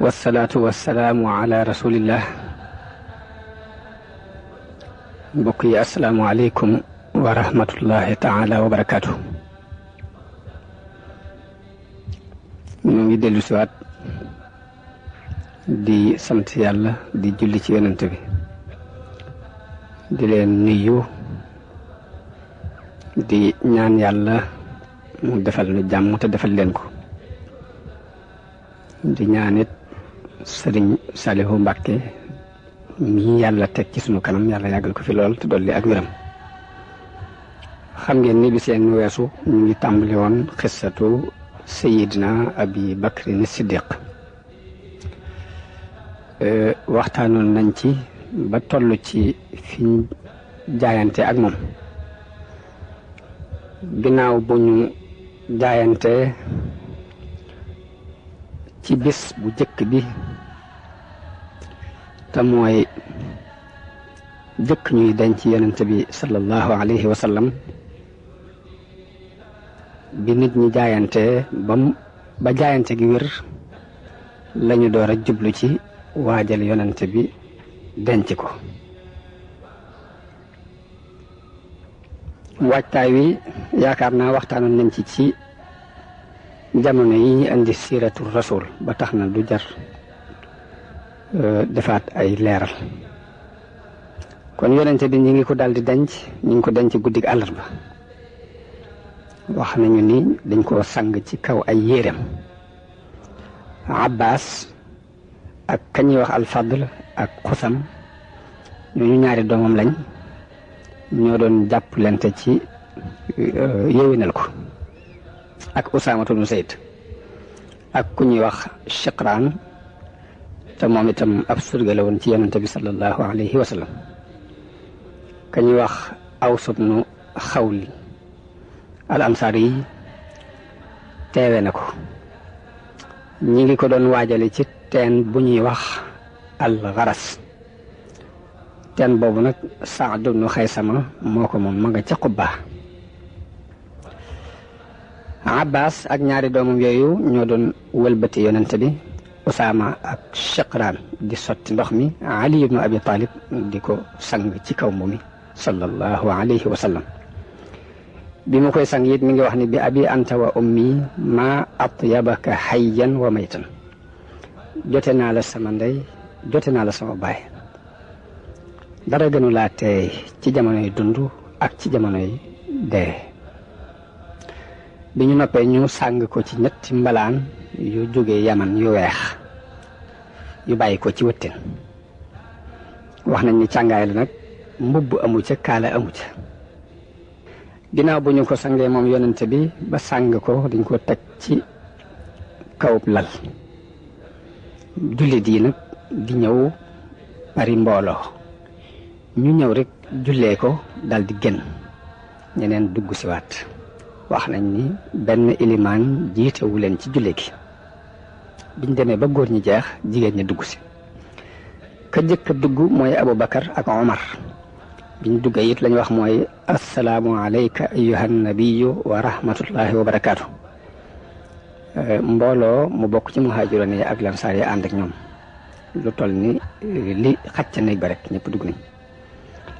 wasalaatu wasalaamu ala rasulillah. mbokk yi asalaamualeykum wa rahmatullahi taala wa barakaatu. ñu ngi dellu siwaat di sant yàlla di julli ci yonent bi di leen nuyu di ñaan yàlla mu defal nu jàmm te defal leen ko di ñaanit sëriñ Salihu Mbàkke mi yàlla teg ci sunu kanam yàlla yàggal ko fi lool te dolli ak wéram. xam ngeen ni bi seen weesu ñu ngi tàmbali woon xissatu sayidina abi bakrin siddiq. waxtaanoon nañ ci ba toll ci fiñ jaayante ak moom. ginnaaw bu ñu jaayante ci bis bu jëkk bi te mooy jëkk ñuy denc yonent bi sallallahu alayhi wa sallam, bi nit ñi jaayante ba jaayante gi wér lañu door a jublu ci waajal yonent bi denc ko. waajtaay wi yaakaar naa waxtaanoon nañ ci jamono yi indi siiratu rasul ba tax na du jar defaat ay leeral. kon yonente bi ñi ngi ko daldi denc, ñi ngi ko denc guddig àllarba. wax nañu ni dañ koo sang ci kaw ay yéreem. Abbas ak kañuy wax alfadl ak xusam ñooñu ñaari doomam lañ, ñoo doon jàppalante ci yéwénal ko, ak Usaamatu bnu Zayd ak ku ñuy wax Shiqraan te moom itam ab surga la woon ci yonente bi sallallahu alayhi wa sallam. ka ñuy wax Aws bnu Xawli al ansaari yi teewe na ko. ñi ngi ko doon waajale ci teen bu ñuy wax al Garas. teen boobu nag Saad bnu Xaysama moo ko moom ma nga ca Quba. Abbas ak ñaari doomam yooyu ñoo doon wëlbati yonent bi. Usaama ak Shiqraan di sotti ndox mi, Ali ibnu Abi Talib di ko sang ci kaw mu mi sallallahu alayhi wa sallam. bi mu koy sang it mi ngi wax ni bi abi anta wa ummi ma atyabaka hayyan wa maytan. jote naa la sama ndey, jote naa la sama baay. dara gënu laa teey ci jamonoy dund ak ci jamonoy dee. bi ñu noppee ñu sàng ko ci ñetti mbalaan yu jóge Yaman yu weex yu bàyyi ko ci wëttin. wax nañ ni càngaay la nag, mbubb amu ca, kaala amu ca. ginnaaw bu ñu ko sangee moom yonente bi ba sàng ko, dañ ko teg ci kawub lal. jullit yi nag di ñëw bari mbooloo, ñu ñëw rek jullee ko dal di génn, ñeneen dugg si waat. wax nañ ni benn ilimaan jiitewu leen ci julle gi. biñ demee ba góor ñi jeex, jigéen ñi dugg si. ka jëkk a dugg mooy Abubakar ak Omar. biñ duggee it lañ wax mooy assalaamu alayka ayyuhan nabiyyu wa rahmatullahi wa barakaatu. mbooloo mu bokk ci muhaajiroon yi ak lansaar yi ànd ak ñoom lu toll ni li xacca néeg ba rek ñëpp dugg nañ.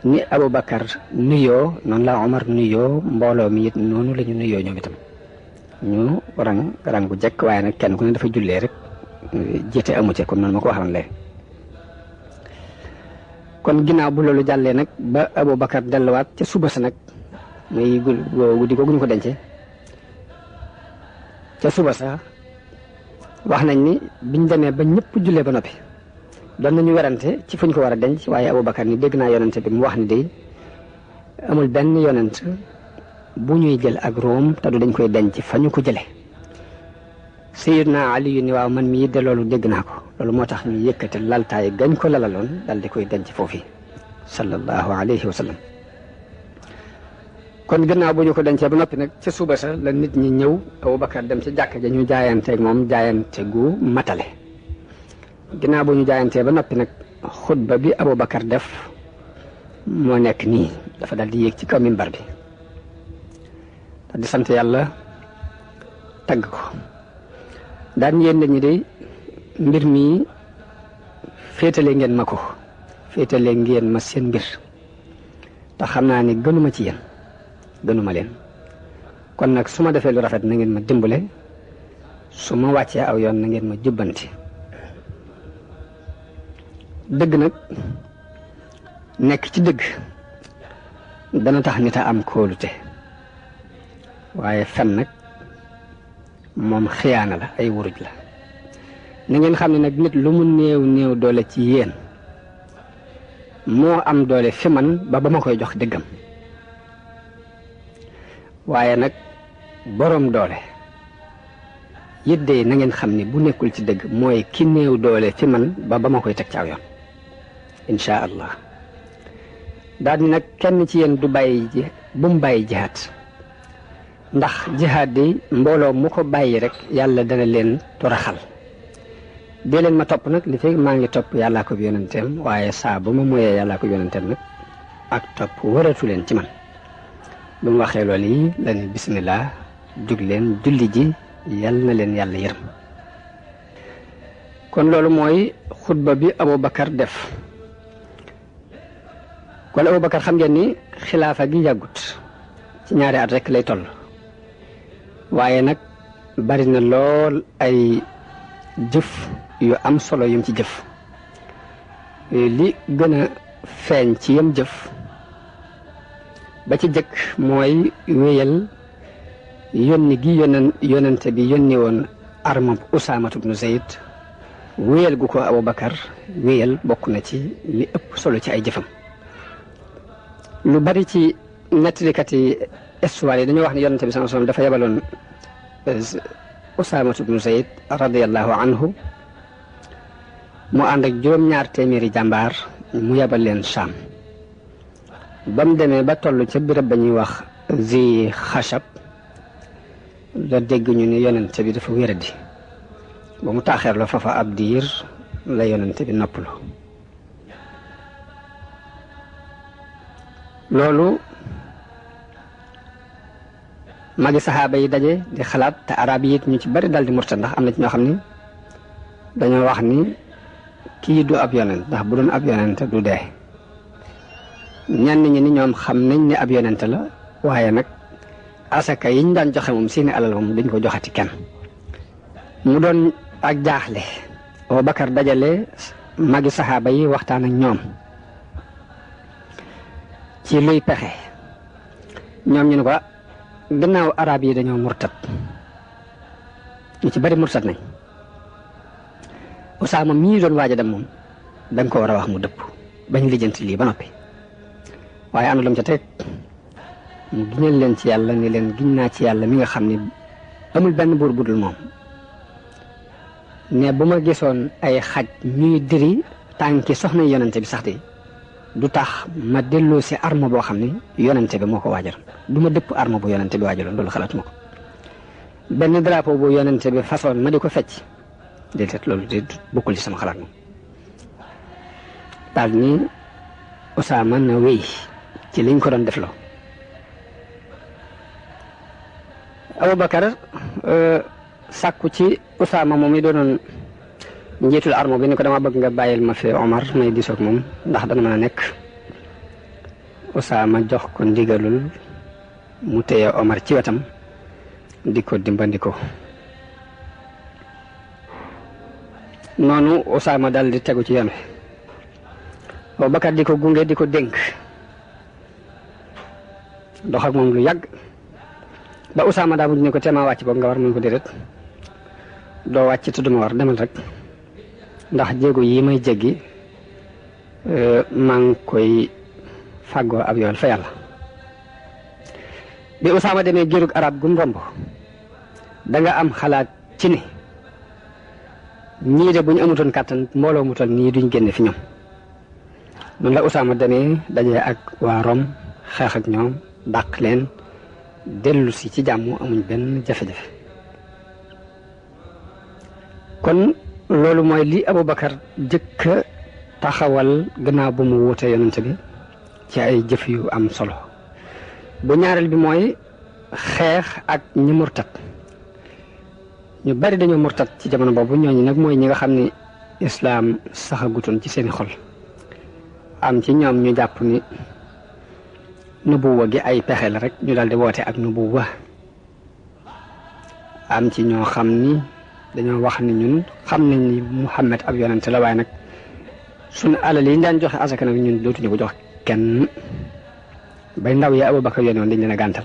ni Abubakar nuyoo noonu la Omar nuyoo, mbooloo mi it noonu la ñu nuyoo ñoom itam. ñu rang bu jekk, waaye nag kenn ku ne dafa jullee rek, jiite amu ci comme noonu ma ko waxoon léegi. kon ginnaaw bu loolu jàllee nag ba Abubakar delluwaat ca suba sa nag, muy guddi googu ñu ko dencee ca suba sa, wax nañ ni biñ demee ba ñëpp jullee ba noppi doon nañu werante ci fuñ ko war a denc, waaye Abubakar ni dégg naa yonent bi mu wax ni de amul benn yonent bu ñuy jël ak Room te du dañ koy denc fa ñu ko jële. Sayyidina Ali yu ni waaw man mii de loolu dégg naa ko. loolu moo tax ñu yëkkate laltaay gañ ko lalaloon dal di koy denc foofu sallallahu alayhi wa sallam. kon gannaaw bu ñu ko dencee ba noppi nag ca suba sa la nit ñi ñëw, Abubakar dem ca jàkka ja ñu jaayanteeg moom jaayante gu matale. ginnaaw bu ñu jaayantee ba noppi nag, xutba bi Abubakar def moo nekk nii. dafa dal di yéeg ci kaw minbar bi dal di sant yàlla, tagg ko. daan yéen nit ñi de mbir mi féetale ngeen ma ko féetale ngeen ma seen mbir te xam naa ni gënuma ci yéen gënuma leen kon nag su ma defee lu rafet na ngeen ma dimbale su ma wàccee aw yoon na ngeen ma jubbanti dëgg nag nekk ci dëgg dana tax nit a am kóolute waaye fen nag moom xiyaana la ay wuruj la na ngeen xam ne nag nit lu mu néew néew doole ci yéen moo am doole fi man ba ma koy jox dëggam waaye nag boroom doole it de na ngeen xam ni bu nekkul ci dëgg mooy ki néew doole fi man ba ma koy teg ci aw yoon insha allah daal ni nag kenn ci yéen du mu bàyyi jihaad ndax jihaad di mbooloo mu ko bàyyi rek yàlla dana leen toraxal dee leen ma topp nag li fekk maa ngi topp yàllaa ko yonenteem waaye saa bu ma moyee yàllaa ko yonenteem nag ak topp waratu leen ci man bu mu waxee loolu yi la ni bismillah jug leen julli ji yal na leen yàlla yërëm kon loolu mooy xutba bi Aboubacar def kon Aboubacar xam ngeen ni xilaafa gi yàggut ci ñaari at rek lay toll waaye nag bari na lool ay jëf yu am solo yum ci jëf li gën a feeñ ci yam jëf ba ci jëkk mooy wéyal yónni gi yonente bi yónni woon armab Usaamatu bnu Zayd wéyal gu ko Aboubacar wéyal bokk na ci li ëpp solo ci ay jëfam lu bari ci nettalikat yi histoire yi dañoo wax ne yonente bi sallallahu alayhi wasallam dafa yebaloon Usaamatu bnu Zayd radiyallahu anhu mu ànd ak juróom-ñaar téeméeri jàmbaar mu yebal leen Saam ba mu demee ba toll ca birab ba ñuy wax zi xashab la dégg ñu ni yonente bi dafa wéradi ba mu taaxeerloo fafa ab diir la yonente bi noppalu loolu magi saxaaba yi daje di xalaat te arab yi it ñu ci bari dal di murtad ndax am na ci ñoo xam ni dañoo wax ni kii du ab yonent ndax bu doon ab yonent du dee ñenn ñi ni ñoom xam nañ ne ab yonent la waaye nag asaka yiñ daan joxe moom seeni alal moom duñ ko joxati kenn mu doon ak jaaxle Abubakar dajale magi saxaaba yi waxtaan ak ñoom ci luy pexe ñoom ñu ne ko gannaaw arab yi dañoo murtad ñu ci bari murtad nañ Usaama mii doon waaj a dem moom da nga ko war a wax mu dëpp bañ lijjanti lii ba noppi waaye am na lu mu ca teg mu giñal leen ci yàlla ni leen giñ naa ci yàlla mi nga xam ni amul benn buur budul moom ne bu ma gisoon ay xaj ñuy diri tànki soxna yonente bi sax di du tax ma delloo si arme boo xam ne yonente bi moo ko waajaloon du ma dëpp arme bu yonente bi waajaloon loolu xalaatuma ko benn drapeau bu yonente bi façon ma di ko fecc déedéet loolu de bokkul ci sama xalaat moom daal ni Usaama na wéy ci liñ ko doon def loo Abubakar sàkku ci Usaama moom mi doonoon njiitul arme bi ni ko dama bëgg nga bàyyil ma fi Omar may disoog moom ndax dana mën a nekk Usaama jox ko ndigalul mu téye Omar ci wetam di ko dimbandiko noonu Usaama dal di tegu ci yoon wi Abubakar di ko gunge di ko dénk dox ak moom lu yàgg ba Usaama daa mujj ne ko teema wàcc boog nga war mun ko déedéet doo wàcc te duma war demal rek ndax jéego yi may jéggi maa ngi koy fàggoo ab yoon fa yàlla bi Usaama demee gérug arab gum romb da nga am xalaat ci ni ñii de bu ñu amutoon kàttan mbooloo mu toll nii duñ génne fi ñoom noonu la Usaama demee dajee ak waa Rom xeex ak ñoom dàq leen dellu si ci jàmm amuñ benn jafe-jafe kon loolu mooy li Abubakar jëkk a taxawal gannaaw bu mu wuute yonent bi ci ay jëf yu am solo bu ñaareel bi mooy xeex ak ñi murtat ñu bari dañoo murtat ci jamono boobu. ñooñu nag mooy ñi nga xam ni islaam saxagutoon ci seeni xol. am ci ñoom ñu jàpp ni nubuwa gi ay pexe la rek ñu daldi woote ak nubuwa. am ci ñoo xam ni dañoo wax ni ñun xam nañ ni Muhammad ab yonent la, waaye nag suñu alal yi ñu daan joxe asaka nag ñun dootuñu ko jox kenn. bay ndaw yi Abubakar yónni woon dañ leen a gàntal.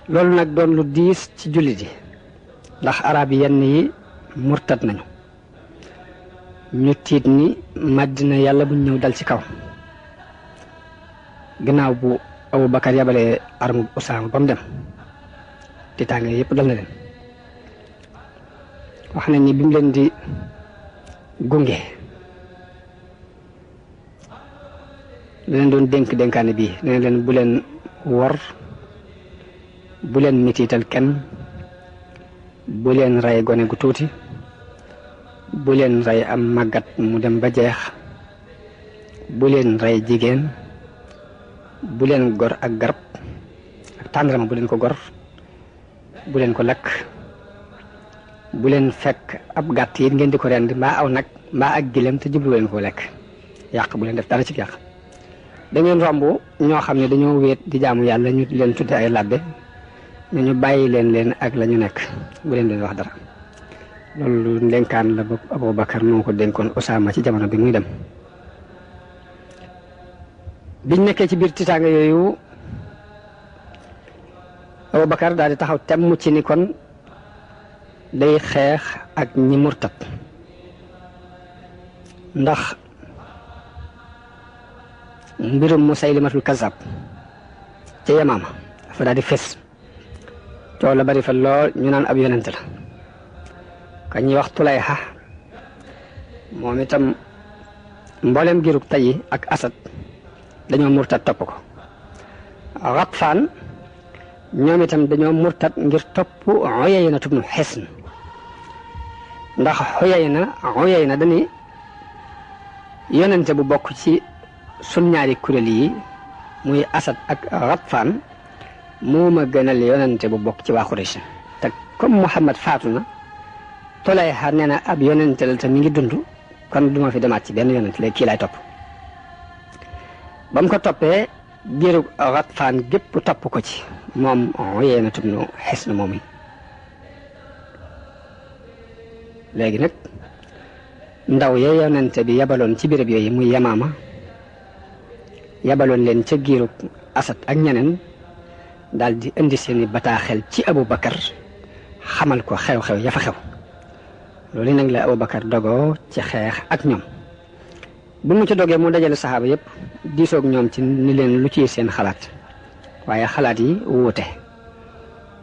loolu nag doon lu diis ci jullit yi, ndax arab yenn yi murtat nañu. ñu tiit ni Madina yàlla buñ ñëw dal ci kaw. ginnaaw bu Abubakar yabalee armu Usaama ba mu dem, tiitaange yëpp dal na leen. wax nañ ni bi mu leen di gunge leen doon dénkaane bii nee leen bu leen wor, bu leen mitiital kenn, bu leen rey gone gu tuuti, bu leen rey am màggat mu dem ba jeex, bu leen rey jigéen, bu leen gor ak garab ak tàndarama bu leen ko gor, bu leen ko lakk, bu leen fekk ab gàtt yi ngeen di ko rendi mbaa aw nag mbaa ak gilem te jublu leen ko lekk. yàq bu leen def dara ci yàq. da ngeen romb ñoo xam ne dañoo wéet di jaamu yàlla ñu leen tudde ay labbe, ñu bàyyi leen ak la ñu nekk, bu leen wax dara. loolu ndénkaan la bopp Abubakar moo ko dénkoon Usaama ci jamono bi muy dem. biñ nekkee ci biir tiitaanga yooyu Abubakar daal di taxaw temm ci ni kon day xeex ak ñi murtat, ndax mbirum Musaylimatul Kazzab ca Yamaama dafa daal di fes. coow la bari fa lool, ñu naan ab yonent la. ka ñuy wax Tulayha moom itam mboolem girug Tayyi ak Asad dañoo murtat topp ko. Ghatfaan ñoom itam dañoo murtat ngir topp Uyayna ibnu Hisn, ndax Uyayna dañuy yonente bu bokk ci sun ñaari kuréel yi muy Asad ak Ghatfaan moo ma gënal yonente bu bokk ci waa Quraysh. te comme Muhammad faatu na, Tulayha nee na ab yonente la te mi ngi dund, kon duma fi demaat ci benn yonente, léegi kii laay topp. ba mu ko toppee biiru Ghatfaan gépp topp ko ci moom Uyayna ibnu Hisn moom yi. léegi nag ndaw ya yonente bi yabaloon ci béréb yooyu muy Yamaama, yabaloon leen ca giiru Asad ak ñeneen, daal di indi seeni bataaxel ci Abubakar xamal ko xew-xew ya fa xew. loolu nag la Abubakar dogoo ci xeex ak ñoom. bi mu ci dogee mu dajale saxaaba yëpp diisoog ñoom ci ni leen lu ci seen xalaat, waaye xalaat yi wuute.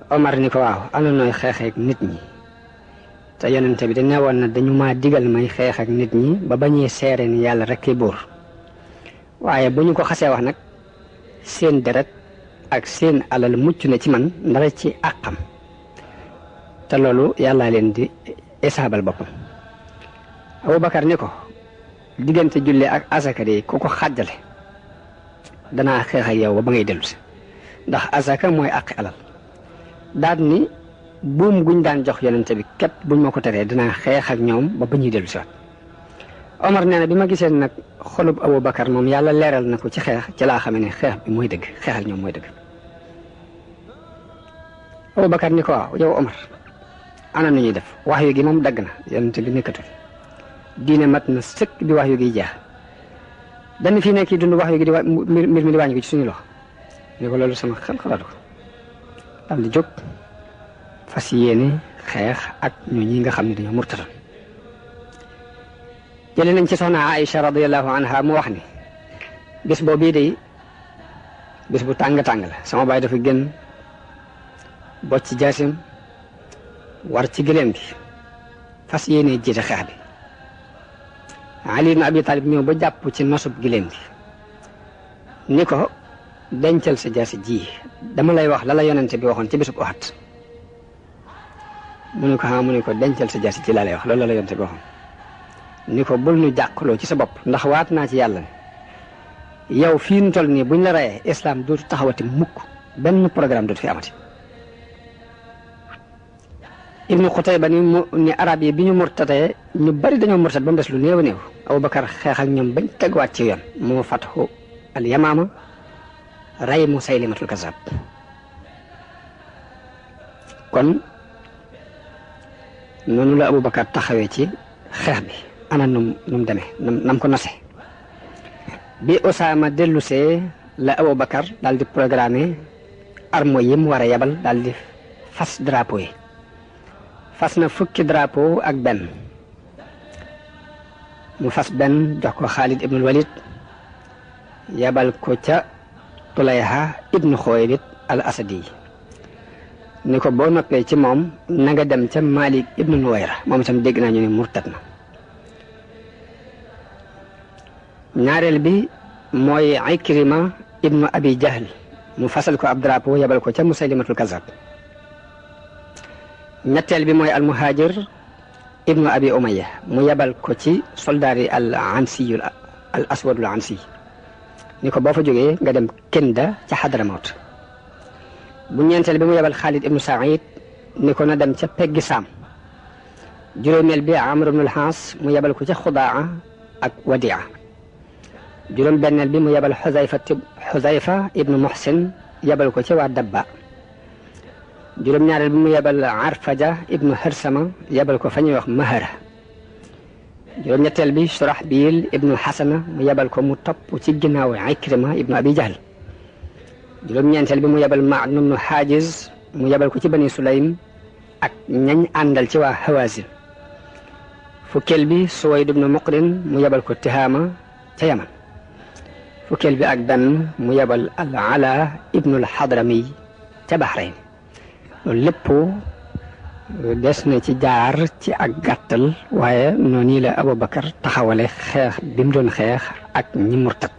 Omar ni ko waaw ana nooy xeexeek nit ñi, te yonente bi da newoon na dañu maa digal may xeex ak nit ñi ba bañee seere ni yàlla rek kay buur, waaye bu ñu ko xasee wax nag seen deret ak seen alal mucc na ci man ndara ci àqam, te loolu yàllaa leen di isaabal boppam. Abubakar ni ko diggante julli ak asaka de ku ko xàjjale danaa xeex ak yow ba ngay dellu si, ndax asaka mooy àqi alal. daal ni buum guñ daan jox yonente bi képp buñ ma ko teree dinaa xeex ak ñoom ba ñuy dellu si waat. Omar nee na bi ma gisee nag xolub Abubakar moom yàlla leeral na ko ci xeex, ci laa xamee ne xeex bi mooy dëgg, xeex ak ñoom mooy dëgg. Abubakar ni ko waaw yow Omar ana nu ñuy def, wax yu gi moom dagg na, yonente bi nekkatul, diine mat na sëkk bi wax yu gi jeex, dañ fii nekk dund wax yu gi di mbir mi di wàññi ko ci suñu loxo. ni ko loolu sama xel xalaatu ko. daal di jóg fas yéene xeex ak ñi nga xam ne dañoo murtatoon. jëlee nañ ci soxna Aïcha radiyallahu anha mu wax ni bés boobu day bés bu tàng-tàng la, sama baay dafa génn bocc ci jaasim war ci gëléem gi fas yéene jiite xeex bi. Ali ibn Abi Talib ñëw ba jàpp ci nosub gëléem gi ni ko dencal sa jaasi ji, dama lay wax la la yonente bi waxoon ci bésub Uhud. mu ne ko dencal sa jaasi ji laa lay wax, loolu la yonente bi waxoon. ni ko bul nu jàqloo ci sa bopp, ndax waat naa ci yàlla ne yow fii nu toll nii buñ la rayee islam dootu taxawati mukk, benn programme dootu fi amati. ibnu Xutayba ni arab yi bi ñu murtatee ñu bari dañoo murtat ba mu des lu néew a néew Abubakar xeex ak ñoom bañ teguwaat ci yoon moo fatxu al yamaama rey Musaylimatul Kazzab kon noonu la Abubakar taxawee ci xeex bi ana num demee nam ko nose bi Usaama dellusee la Abubakar daal di programme armo yi mu war a yebal daal di fas drapeau yi fas na fukki drapeau ak benn mu fas benn jox ko Xaalid ibnul Walid yebal ko ca Tulayha ibnu Xuwaylid al Asadi ni ko boo noppee ci moom na nga dem ca Malik ibnu Nuwayra moom itam dégg naa ñu ne murtat na ñaareel bi mooy Ikrima ibnu Abi Jahl mu fasal ko ab drapeau yebal ko ca Musaylimatul Kazzab ñetteel bi mooy almuhajir ibnu Abi Umayya mu yebal ko ci soldaar yi al ansiyu al aswadul ansi ni ko boo fa jógee nga dem Kinda ca Hadramawt bu ñeenteel bi mu yebal Xaalid ibnu Saïd ni ko na dem ca peggi Saam juróomeel bi Amr ibnu al-Haas mu yebal ko ca Xudaa ak Wadia juróom benneel bi mu yebal Xuzayfa ibnu Muhsin yebal ko ca waa Dabba juróom ñaareel bi mu yebal Arfaja ibnu Harsama yebal ko fa ñuy wax Mahara juróom ñetteel bi Surahbil ibnu Hasana mu yebal ko mu topp ci ginnaaw Ikrima ibnu Abi Jahl juróom ñeenteel bi mu yebal Ma'd ibnu Hajiz mu yebal ko ci Bani Sulaym ak ñañ àndal ci waa Hawazin fukkeel bi Suwayd ibnu Muqrin mu yebal ko Tihaama ca Yaman fukkeel bi ak benn mu yebal al-Ala ibnu al-Hadrami ca Bahrayn loolu lépp des na ci jaar ci ak gàttal waaye noonu la Abubakar taxawale xeex bi mu doon xeex ak ñi murtat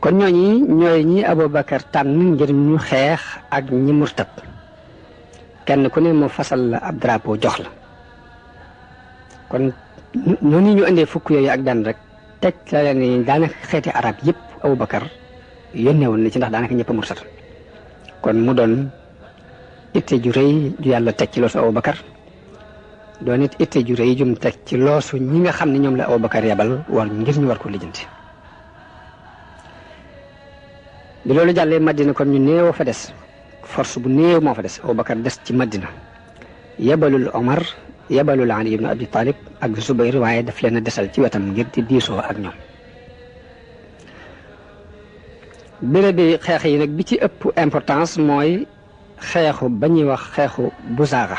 kon ñooy ñi Abubakar tànn ngir ñu xeex ak ñi murtat kenn ku ne mu fasal la ab drapeau jox la kon noonu ñu indee fukk yooyu ak benn rek teg la leen ni daanaka xeeti arab yëpp Abubakar yónnee woon na ci ndax daanaka ñëpp a murtat kon mu doon itte ju rëy ju yàlla teg ci loosu Abubakar doon it itte ju rëy jum teg ci loosu ñi nga xam ne ñoom la Abubakar yabal war ngir ñu war ko lijjanti bi loolu jàllee Madina kon ñu néew fa des force bu néew moo fa des Abubakar des ci Madina yebalul Omar yebalul Ali ibn Abi Talib ak Zubayr waaye daf leen a desal ci wetam ngir di diisoo ak ñoom béréb bi xeex yi nag bi ci ëpp importance mooy xeexu ba ñuy wax xeexu Buzaaga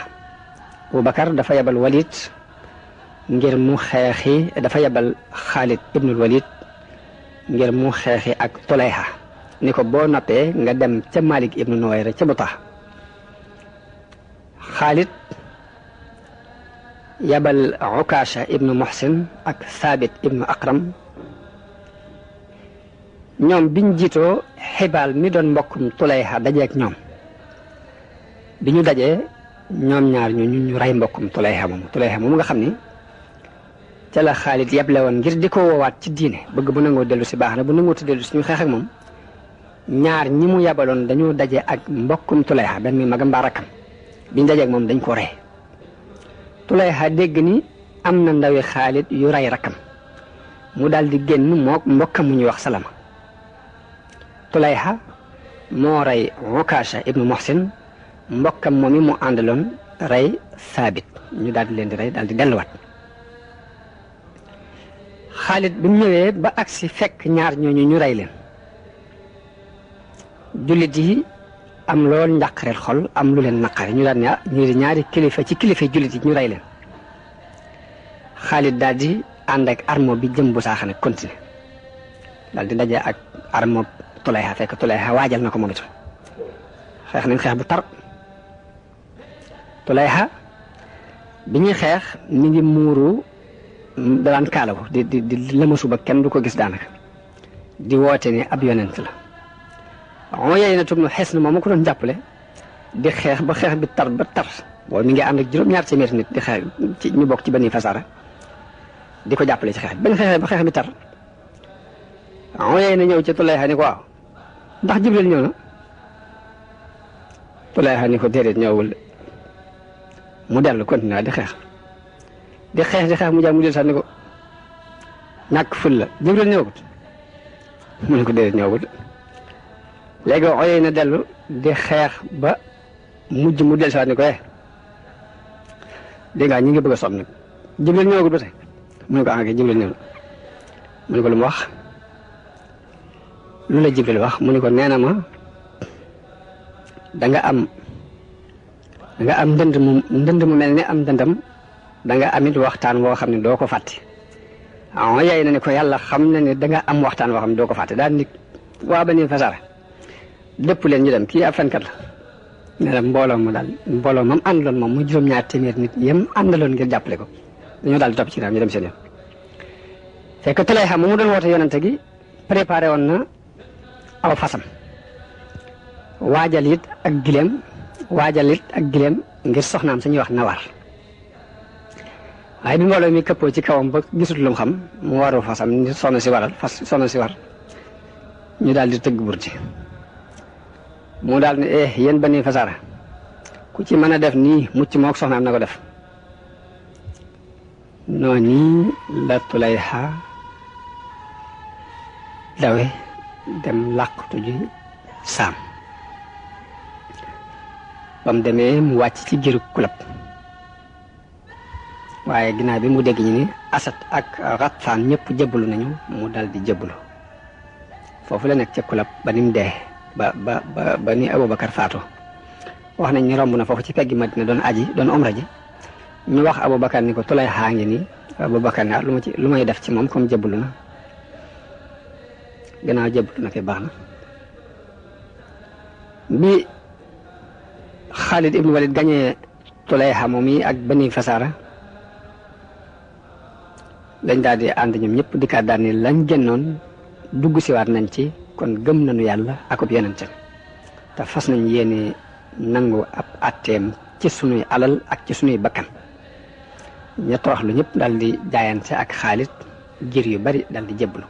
Abubakar dafa yebal Walid ngir mu xeexi dafa yebal Xaalid ibnul Walid ngir mu xeexi ak Tulayha ni ko boo noppee nga dem ca Malik ibnu Nuwayra ca Butaa Xaalid yebal Ukaasha ibnu Muhsin ak Thabit ibnu Aqram ñoom biñ jiitoo Xibaal mi doon mbokkum Tulayha dajeek ñoom bi ñu dajee ñoom ñaar ñu rey mbokkum Tulayha moomu nga xam ni ca la Xaalid yeble woon ngir di ko woowaat ci diine bëgg bu nangoo dellu si baax na bu nangoo dellu si ñu xeex ak moom ñaar ñi mu yabaloon dañoo daje ak mbokkum Tulayha benn mi magam mbaa rakkam biñ dajeek moom dañ ko rey Tulayha dégg ni am na ndawi Xaalid yu rey rakkam mu daal di génn moo mbokkam mu ñuy wax Salama Tulayha moo rey Ukaasha ibnu Muhsin mbokkam moom mu àndaloon rey Thabit ñu daal di leen di rey daal di delluwaat Xaalid bi mu ñëwee ba agsi fekk ñaar ñooñu ñu rey leen jullit yi am lool njàqareel xol am lu leen naqari ñu daal ne ñu di ñaari kilifa ci kilifa jullit yi ñu rey leen Xaalid daal di ànd ak armo bi jëm bu saaxane continué daal di daje ak armo Tulayha fekk Tulayha waajal na ko moom itam xeex nañ xeex bu tar Tulayha bi ñuy xeex mi ngi muuru daan kaalawu di lëmasu ba kenn du ko gis daanaka di woote ni ab yonent la Uyayna ibnu Hisn moom ko doon jàppale di xeex ba xeex bi tar ba tar boobu mi ngi ànd ak juróom-ñaar téeméeri nit di xeex ci ñu bokk ci Bani Fasara di ko jàppale ci xeex bi bañ xeexee ba xeex bi tar Uyayna ñëw ci Tulayha ni ko waaw ndax Jibril ñëw na Tulayha ni ko déedéet ñëwul mu dellu continuer di xeex mu jàmm mu del sax ni ko ñàkk ful la Jibril ñëwagut mu ne ko déedéet ñëwagut léegi Uyayna na dellu di xeex ba mujj mu del sax ni ko dégg nga ñi ngi bëgg a sonn nag Jibril ñëwagut ba tey mu ne ko ah kay Jibril ñëw mu ne ko lu mu wax lu la Jibril wax mu ne ko nee na ma da nga am ndënd mu mel ni am ndëndam da nga amit waxtaan woo xam ne doo ko fàtte yaay na ne ko yàlla xam na ne da nga am waxtaan woo xam ne doo ko fàtte daal ni waa Bani Fasara dëpp leen ñu dem kii ab fenkat la nee na mbooloo moom àndaloon moom mu juróom-ñaar téeméer nit yem àndaloon ngir jàppale ko dañoo daal di topp ci ginnaaw ñu dem seen yoon fekk Tulayha mu doon woote yonante gi préparé woon na aw fasam waajal it ak gileem ngir soxnaam suñuy wax Nawar waaye bi mbooloo mi këppoo ci kawam ba gisut lu mu xam mu waru fasam ni soxna si war ñu daal di tëgg burti mu daal ne yéen Bani Fasara ku ci mën a def nii mucc mook soxnaam na ko def noonu la Tulayha dawe dem làqatu ji Saam ba mu demee mu wàcc ci giru Kulab waaye ginnaaw bi mu dégg ñu ni Asad ak Ghatfaan ñëpp jébbalu nañu mu dal di jébbalu foofu la nekk ca Kulab ba ni mu dee ba ni Abubakar faatu wax nañ ni romb na foofu ci peggi Madina doon omra ji ñu wax Abubakar ni ko Tulayha ngi nii Abubakar ne lu may def ci moom comme jébbalu na gannaaw jébbalu na kay baax na bi Xaalid ibnu Walid gañee Tulayha moom yi ak Bani Fasara dañ daal di ànd ñoom ñëpp dikkaat daal ni lañ génnoon dugg siwaat nañ ci kon gëm nañu yàlla akub yonentam te fas nañ yéene nangu ab atteem ci sunuy alal ak ci sunuy bakkan ña torox lu ñëpp daal di jaayante ak Xaalid jir yu bari daal di jébbalu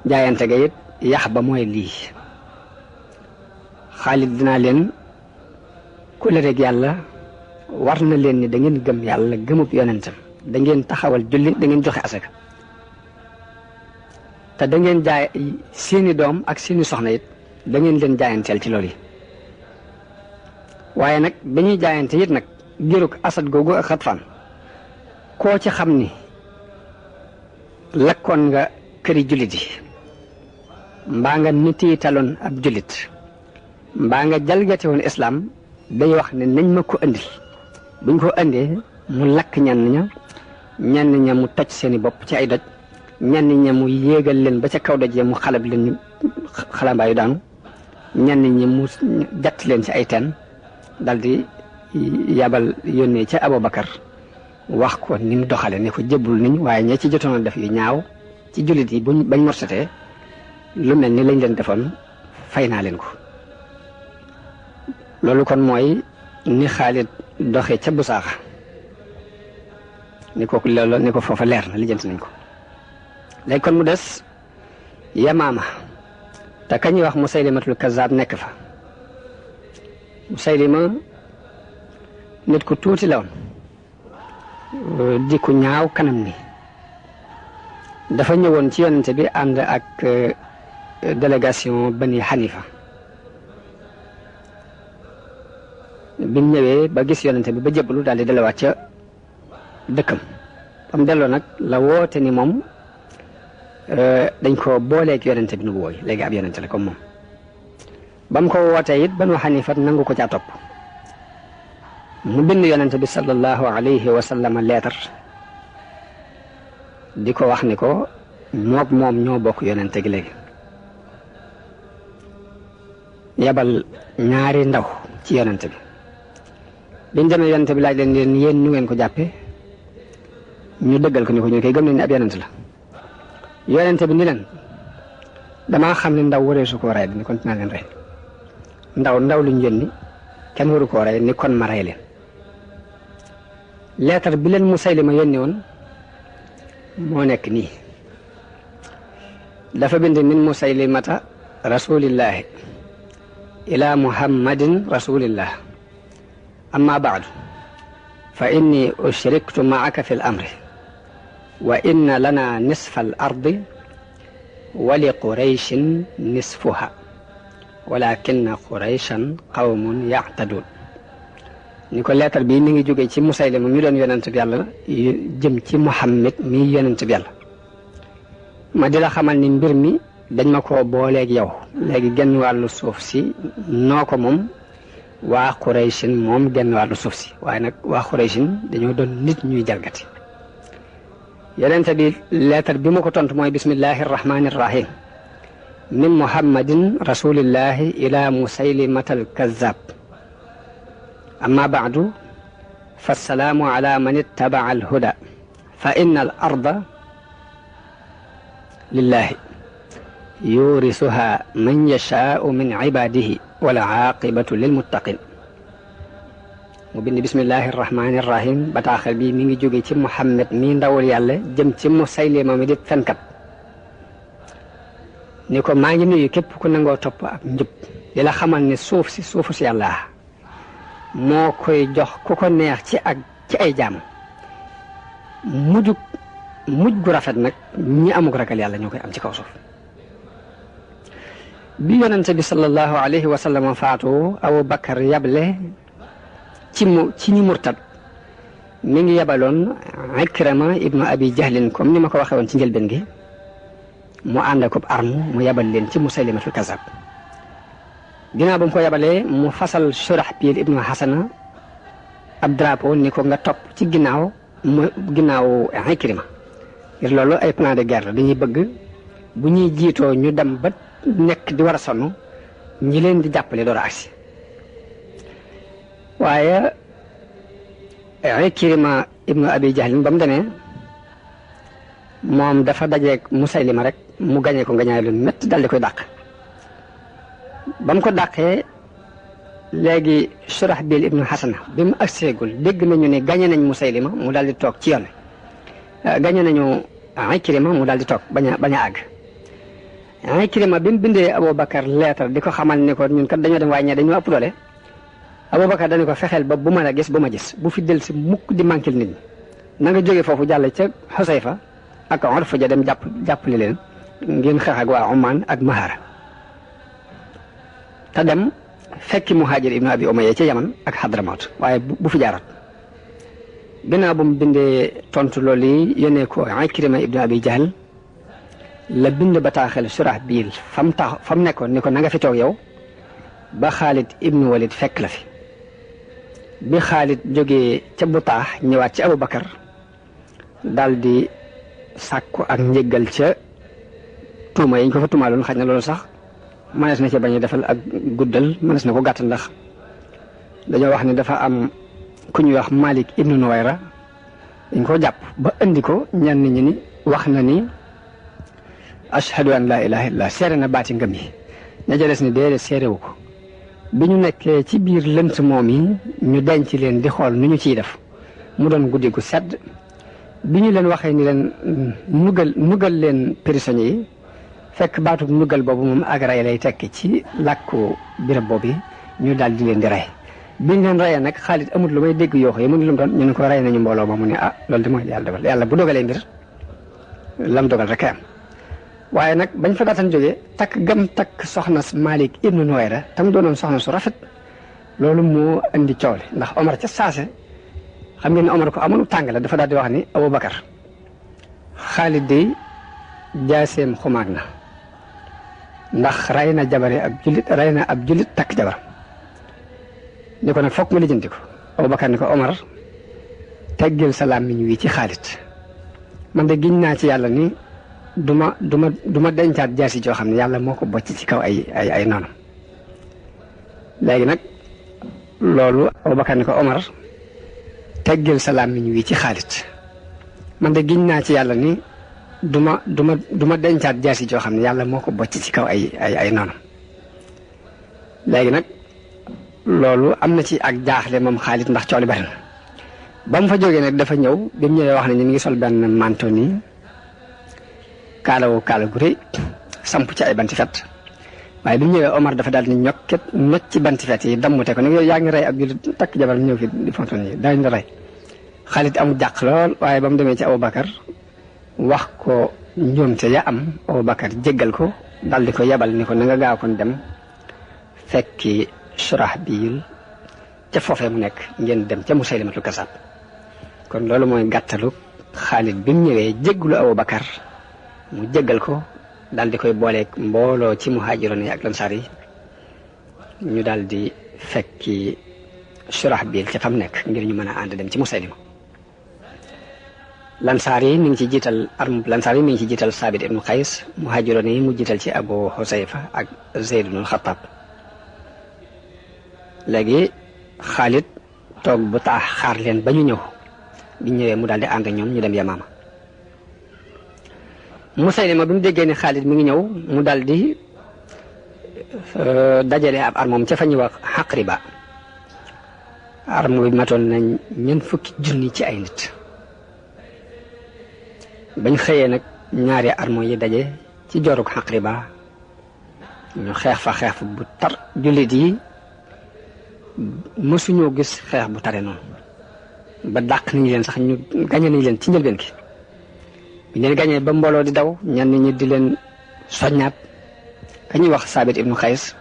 jaayante ga it yax ba mooy lii Xaalid dinaa leen ku la rek yàlla war na leen ni da ngeen gëm yàlla gëmub yonentam da ngeen taxawal julli da ngeen joxe asaka te da ngeen jaay seeni doom ak seeni soxna it da ngeen leen jaayanteel ci loolu yi waaye nag ba ñuy jaayante it nag giruk Asad googu ak Xatfaan koo ci xam ni lakkoon nga këri jullit yi mbaa nga nitiitaloon ab jullit mbaa nga jalgate woon islaam day wax ne nañ ma ko andil buñ ko andee mu lakk ñenn ña mu toj seeni bopp ci ay doj ñenn ña mu yéegal leen ba ca kaw doj ya mu xalab leen ñu xalambaayu daanu ñenn ñi mu jatt leen ci ay teen dal di yabal yónnee ca Abubakar wax ko ni mu doxale ne ko jëbbul niñ waaye ña ci jotoon a def yu ñaaw ci jullit yi bañ morsetee lu mel ni lañ leen defoon fay naa leen ko loolu kon mooy ni Xaalid doxee ca Busaaxa ni ko foofa leer na lijjanti nañ ko léegi kon mu des Yamaama te kañuy wax Musaylimatul Kazaab nekk fa Musaylima nit ku tuuti la woon di ku ñaaw kanam ni dafa ñëwoon ci yonente bi ànd ak délégation Bani Hanifa bi mu ñëwee ba gis yonente bi ba jébbalu daal di delawaat ca dëkkam ba mu delloo nag la woote ni moom dañ ko booleeg yonente bi nu bu wooy léegi ab yonente la comme moom ba mu ko wootee it Banu Hanifa nangu ko caa topp mu bind yonente bi sallallahu alayhi wa sallam leetar di ko wax ni ko moom ñoo bokk yonente gi léegi yabal ñaari ndaw ci yonente bi biñ demee yonente bi laaj leen yéen ñu ngeen ko jàppe ñu dëggal ko ni ko ñu koy gëm nañ ne ab yonente la yonente bi ni leen damaa xam ne ndaw waree su koo rey ni kon dinaa leen rey ndaw luñ yónni kenn waru koo rey ni kon ma rey leen leetar bi leen Musaylima yónni woon moo nekk nii dafa bind min Musaylimata rasulillahi ila muhammadin rasulillah amma baadu fa inni ushriktu maaka fi l amri wa inna lana nisfa al ardi wa li qurayshin nisfuha walakinna qurayshan qawmun ya'tadun. ni ko leetar bi mi ngi jóge ci Musaylima mi doon yonent bi yàlla jëm ci Muhammad mi yonent bi yàlla. ma di la xamal ni mbir mi dañ ma koo booleeg yow léegi genn wàllu suuf si noo ko moom waa Qurayshin moom genn wàllu suuf si waaye nag waa Qurayshin dañoo doon nit ñuy jalgati. yonent bi leetar bi ma ko tontu mooy bismillahi arrahmani arrahim min muhammadin rasulillahi ila musaylimata alkazab amma baadu fassalaamu ala man ittabaca alhuda fa inna al arda lillahi yurisuha man yashaau min ibadihi wal aaqibatu lilmuttaqin. mu bind bismillahi arrahmani arrahim bataaxal bi mi ngi jóge ci Muhammad mi ndawul yàlla jëm ci Musaylima mi di fenkat. ni ko maa ngi nuyu képp ku nangoo topp ak njub di la xamal ne suuf si suufu si yàlla moo koy jox ku ko neex ci ay jaam. mujj gu rafet nag ñi amuk ragal yàlla ñoo koy am ci kaw suuf. bi yonente bi sallallahu alayhi wa sallam faatu Abu Bakar yable ci ñi murtad mi ngi yabaloon Ikrama ibnu Abi Jahlin comme ni ma ko waxee woon ci njëlbeen gi mu ànd ak arme mu yabal leen ci Musaylimatul Kazab. ginnaaw ba mu ko yabalee mu fasal Shurahbil ibnu Hasana ab drapeau ni ko nga topp ci ginnaaw Ikrima. ngir loolu ay plan de guerre dañuy bëgg bu ñuy jiitoo ñu dem ba nekk di war a sonn ñi leen di jàppale door a agsi. waaye Ikrima ibnu Abi Jahlin ba mu demee moom dafa dajeeg Musaylima rek mu gañee ko ngañaay lu métti dal di koy dàq. ba mu ko dàqee léegi Shurahbil ibnu Hasana bi mu agseegul dégg nañu ne gañe nañ Musaylima mu daal di toog ci yoon gañe nañu Ikrima mu daal di toog bañ a àgg. Ikrima bi mu bindee Abubakar leetar di ko xamal ni ko ñun kat dañoo dem waaye ñee dañoo ëpp doole. Abubakar dañu ko fexeel ba bu ma la gis bu ma gis bu fi del si mukk di manquil nit ñi na nga jógee foofu jàll ca Xusayfa ak Urfa ja dem jàppale leen ngeen xeex ak waa Oman ak Mahara te dem fekki Muhaajir ibnu Abi Umayya ca Yaman ak Hadramaut waaye bu fi jaarat. ginnaaw bu mu bindee tontu loolu yi yónnee ko Ikrima ibnu Abi Jahl la bind bataaxel Shurahbil fa mu nekkoon ni ko na nga fi toog yow ba Xaalid ibnu Walid fekk la fi. bi Xaalid jógee ca Butaax ñëwaat ci Abubakar daal di sàkku ak njëggal ca tuuma yi ñu ko fa tuumaaloon xaj na loolu sax mënees na ci bañ a defal ak guddal mënees na ko gàtt ndax dañoo wax ni dafa am ku ñuy wax Malik ibnu Nuwayra dañ ko jàpp ba indi ko ñenn ñi ni wax na ni ashhadu an laa ilaaha illallah seere na baati ngëm yi ña ca des ni déedéet seerewu ko. bi ñu nekkee ci biir lënt moom yi ñu denc leen di xool nu ñu ciy def mu doon guddi gu sedd bi ñu leen waxee ni leen nugal leen prisonniers yi fekk baatu nugal boobu moom ak rey lay tekki ci làkku birab boobu ñu daal di leen di rey. biñ leen reyee nag Xaalid amul lu may dégg yooxu yi mu ngi lu mu doon ñu ne ko rey nañu mbooloo ma mu ne loolu de mooy yàlla dogal yàlla bu dogalee mbir lam dogal rek am. waaye nag bañ fa daataan jógee takk soxna Malik ibnu Nuwayra tam doonoon soxna su rafet loolu moo indi coow li ndax Omar ca saase xam ngeen ne Omar ko amoon tàng la dafa daal di wax ni Abubakar Xaalid de jaaseem xumaag na ndax rey na jabare ab jullit takk jabar ni ko nag fokk ma lijjanti ko. Abubakar ni ko Omar teggil sa làmmiñ wi ci Xaalid man de giñ naa ci yàlla ni duma dencaat jaasi joo xam ne yàlla moo ko bocc ci kaw ay noonam. léegi nag loolu Abubakar ni ko Omar teggil sa làmmiñ wi ci Xaalid man de giñ naa ci yàlla ni duma dencaat jaasi joo xam ne yàlla moo ko bocc ci kaw ay noonam. léegi nag loolu am na ci ak jaaxle moom Xaalid ndax coow li bari na ba mu fa jógee nag dafa ñëw bi mu ñëwee wax ne ñu ngi sol benn manto nii kaala gu rëy samp ci ay banti fet waaye bi mu ñëwee Omar dafa daal di ñokket nocc ci banti fet yi dammute ko ne yow yaa ngi rey ab jullit takk jabar ñëw fi di fonton yi daañu la rey. Xaalid amul jàq lool waaye ba mu demee ci Abubakar wax ko njuumte ya am Abubakar jéggal ko dal di ko yebal ni ko na nga gaaw kon dem fekki Surahbil ca foofee mu nekk ngeen dem ca Musaylimatul Kazzab. kon loolu mooy gàttalu Xaalid bi mu ñëwee jéggalu Abubakar mu jéggal ko daal di koy booleeg mbooloo ci muhaajiroon yi ak lansaar yi ñu daal di fekki Surahbil ca fam nekk ngir ñu mën a ànd dem ci Musaylima. lansaar yi mi ngi ci jiital lansaar yi mi ngi ci jiital Saabit ibnu Qays, muhaajiroon yi mu jiital ci Abu Husayfa ak Zayd ibnu Xattaab. léegi Xaalid toog bu taax xaar leen ba ñu ñëw bi ñëwee mu daal di ànd ak ñoom ñu dem Yamaama. Musaylima bi mu déggee ne Xaalid mi ngi ñëw mu daal di dajale ab armoom ca fa ñuy wax Xaqriba. arme bi matoon nañ ñeent fukki junni ci ay nit. bañ xëyee nag ñaari armo yi daje ci joorug Xaqriba ñu xeex fa bu tar. jullit yi mësuñoo gis xeex bu tare noonu ba dàq nañu leen sax ñu gañe nañu leen ci njëlbeen gi. bi leen gañee ba mbooloo di daw ñenn ñi di leen soññaat ka ñuy wax Saabit ibnu Qays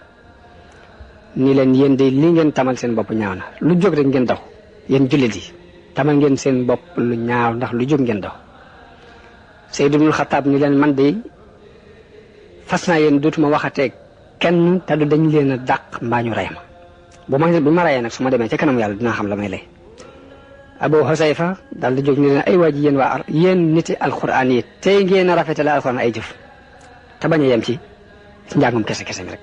ni leen yéen de li ngeen tamal seen bopp ñaaw na lu jóg rek ngeen daw. yéen jullit yi tamal ngeen seen bopp lu ñaaw ndax lu jóg ngeen daw. Sayd ibnu Xattaab ni leen man de fas naa yéen dootuma waxateeg kenn te du dañ leen a dàq mbaa ñu rey ma bu ma reyee nag su ma demee ca kanam yàlla dinaa xam la may lay. Abu Husayfa daal di jóg ni leen ay waa ji yéen niti alxuraan yi tey ngeen a rafetale alxuraan ay jëf te bañ a yem ci njàngum kese mi rek.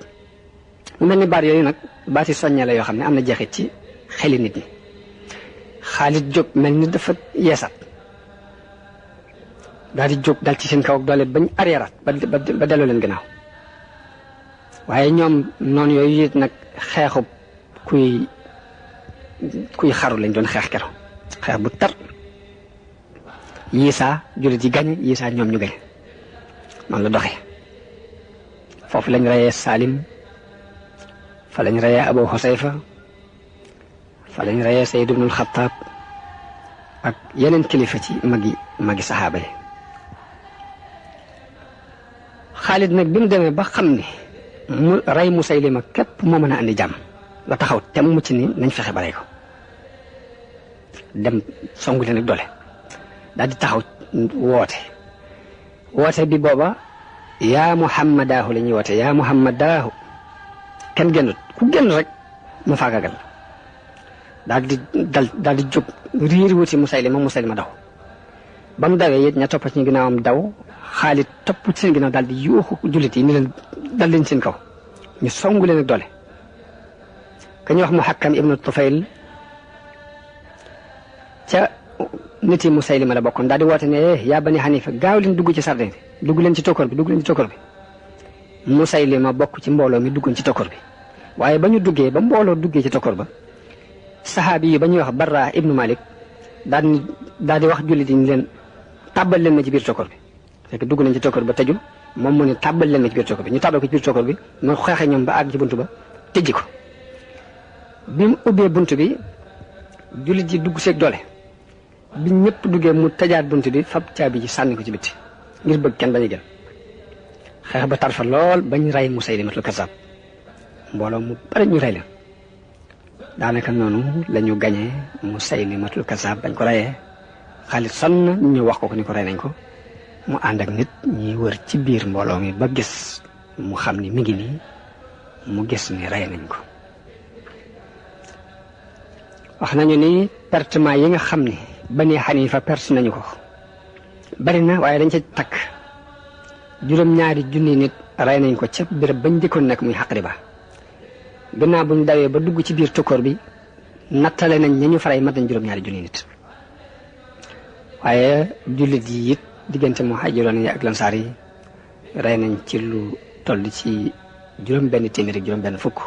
mu mel ni baat yooyu nag baati soññee la yoo xam ne am na jeexit ci xeli nit ñi. Xaalid jóg mel ni dafa yeesat daal di jóg dal ci seen kaw ak doole bañ arrière ba delloo leen gannaaw. waaye ñoom noonu yooyu it nag xeexub kuy xaru lañ doon xeex kero xeex bu tar. yiisaa jullit yi gañe yiisaa ñoom ñu gañe noonu la doxee. foofu lañ reyee Salim fa lañ reyee Abu Husayfa fa lañ reyee Sayd ibnul Xattaab ak yeneen kilifa ci magi saxaaba yi. Xaalid nag bi mu demee ba xam ne mu rey Musaylima képp moo mën a andi jàmm la taxaw te mu mucc ni nañ fexe ba rey ko dem songu leen ak doole daal di taxaw woote bi booba yaa Muhammadaahu la ñuy woote yaa Muhammadaahu kenn génnut ku génn rek mu faagagal daal di jóg riir wuti Musaylima daw. ba mu dawee it ña topp ci ginnaawam daw. Xaalid topp ci seen ginnaaw daal di yuuxu jullit yi ni leen dal leen seen kaw ñu songu leen ak doole. ka ñuy wax Muhakkam ibnu Tufayl ca nit yi Musaylima la bokkoon daal di woote ne yaa Bani Hanifa gaaw leen dugg ci sardin bi dugg leen ci tokkoor bi. Musaylima bokk ci mbooloo mi duggoon ci tokkoor bi waaye ba ñu duggee ba mbooloo duggee ci tokkoor ba saxaabi yi ba ñuy wax Barra ibnu Malik daal di wax jullit yi ni leen tàbbal leen ma ci biir tokkoor bi. fekk dugg nañ ci tokkoor ba tëju moom mu ne tàbbal leen ma ci biir tokkoor bi ñu tàbbal ko ci biir tokkoor bi mu xeexee ñoom ba àgg ci buntu ba tëjji ko. bi mu ubbee buntu bi jullit yi dugg seeg doole bi ñëpp duggee mu tëjaat buntu bi fab caabi ji sànni ko ci bitti ngir bëgg kenn bañ a génn. xeex ba tar fa lool bañ rey Musaylimatul Kazzab mbooloo mu bari ñu rey leen. daanaka noonu la ñu gañee Musaylimatul Kazzab bañ ko reyee. Xaalid sonn na ñu wax ko ni ko rey nañ ko mu ànd ak nit ñi wër ci biir mbooloo mi ba gis mu xam ni mi ngi nii mu gis ni rey nañ ko. wax nañu ni pertement yi nga xam ni Bani Hanifa perte nañu ko bari na waaye dañ ca takk juróom-ñaari junni nit rey nañ ko ca béréb bañ dëkkoon nag muy Xaqriba. gannaaw buñ dawee ba dugg ci biir tokkoor bi nattale nañ ña ñu faray mat nañ juróom-ñaari junni nit. waaye jullit yi it diggante muhaajiroon yi ak lansaar yi rey nañ ci lu toll ci juróom-benn téeméer ak juróom-benn fukk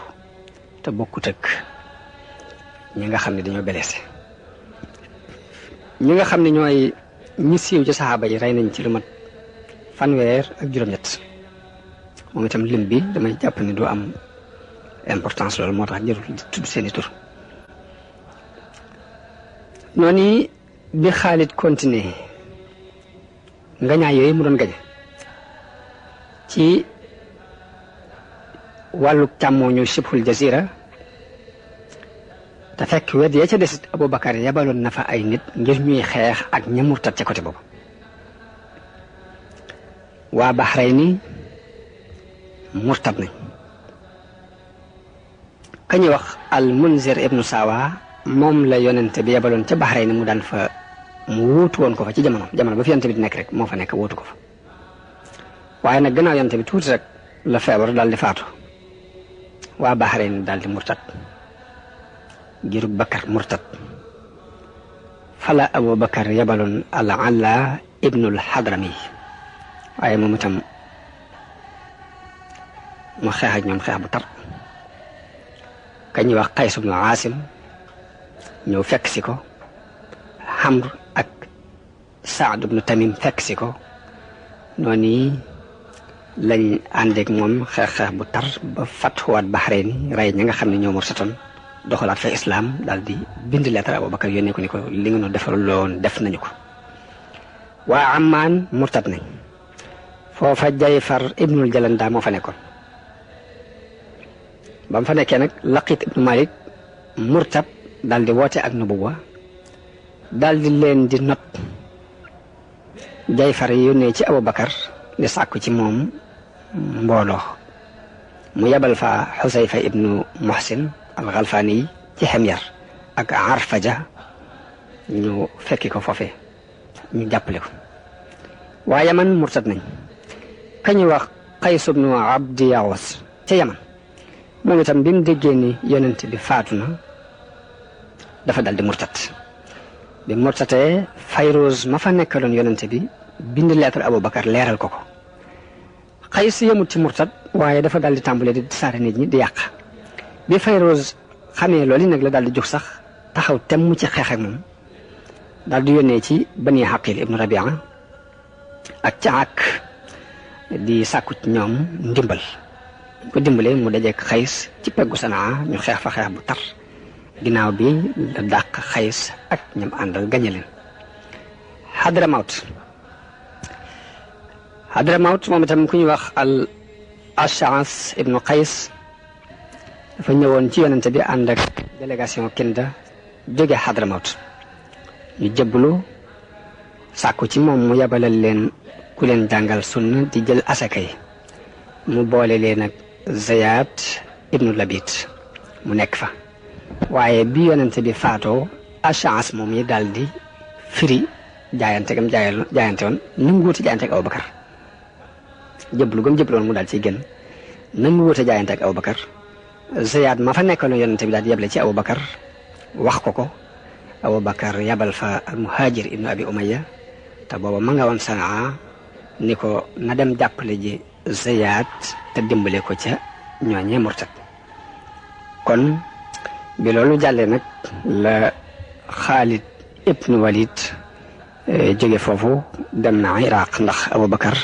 te bokkut ak ñi nga xam ne dañoo blessé. ñi nga xam ne ñooy ñi siiw ci saxaaba yi rey nañ ci lu mat fanweer ak juróom-ñett moom itam lim bi damay jàpp ni du am importance loolu moo tax jërul tudd seeni tur. noonu bi Xaalid continuer ngañaay yooyu mu doon gañe ci wàllu càmmooñu Sibhul Jazira te fekk wet ya ca desit Abubakar yabaloon na fa ay nit ngir ñuy xeex ak ña murtat ca côté boobu. waa Bahrayni murtat nañ ka ñuy wax al Munzir ibnu Sawa moom la yonente bi yabaloon ca Bahrayni mu daan fa mu wuutu woon ko fa ci jamono ba fi yonente bi di nekk rek moo fa nekk wuutu ko fa waaye nag gannaaw yonente bi tuuti rek la feebar daal di faatu waa Bahrayni daal di murtat giru Bakar murtat fala Abubakar yabaloon al Alla ibnul Hadrami waaye moom itam mu xeex ak ñoom xeex bu tar ka ñuy wax Qays ibnu Aasim ñëw fekk si ko Hamr ak Saad ibnu Tamim fekk si ko noonu lañ àndeek moom xeex bu tar ba fatxuwaat Bahreyn rey ña nga xam ne ñoo murtatoon doxalaat fa islam daal di bind lettre Abubakar yónnee ko ni ko li nga nu defal loon def nañu ko. waa Ammaan murtat nañ foofa Jayfar ibnul Jalanda moo fa nekkoon ba mu fa nekkee nag Laqit ibnu Malik murtat daal di woote ak nubuwa daal di leen di not Jayfar yónnee ci Abubakar di sàkku ci moom mbooloo mu yebal fa Xusayfa ibnu Muhsin al-Ghalfani ci Himyar ak Arfaja ñu fekki ko foofe ñu jàppale ko. waa Yaman murtat nañ ka ñuy wax Qays ibnu Abdi Yawas ca Yaman moom itam bi mu déggee ni yonent bi faatu na dafa dal di murtat bi murtatee Fayruz ma fa nekkaloon yonent bi bind lettre Abubakar leeral ko ko. Qays yemut ci murtat waaye dafa dal di tàmbale di saare nit ñi di yàq bi Fayruz xamee loolu nag la daal di jóg sax taxaw temm ci xeex ak moom daal di yónnee ci Bani Haqil ibnu Rabia ak Caak di sàkku ci ñoom ndimbal ko dimbale mu dajeek Qays ci peggu Sanaa ñu xeex fa xeex bu tar ginnaaw bi la dàq Qays ak ñam àndal gañe leen. Hadramawt moom itam ku ñuy wax al Ash'as ibnu Qays dafa ñëwoon ci yonente bi ànd ak délégation Kinda jóge Hadramawt ñu jëbblu sàkku ci moom mu yabalal leen ku leen jàngal sunna di jël asaka yi mu boole leen ak Ziyad ibnu Labid mu nekk fa waaye bi yonente bi faatoo Ash'as moom yi daal di firi jaayante woon nanguwuute jaayante ak Abubakar jëblu gëm jëbloon mu daal ciy génn nanguwuute jaayante ak Abubakar Ziyad ma fa nekkoon yonente bi daal di yeble ci Abubakar wax ko Abubakar yabal fa al Muhajir ibnu Abi Umayya te booba ma nga woon Sanaa ni ko na dem jàppale ji Ziyad te dimbale ko ca ñooñee murtat. kon bi loolu jàllee nag la Xaalid ibnu Walid jóge foofu dem na Iraq ndax Abubakar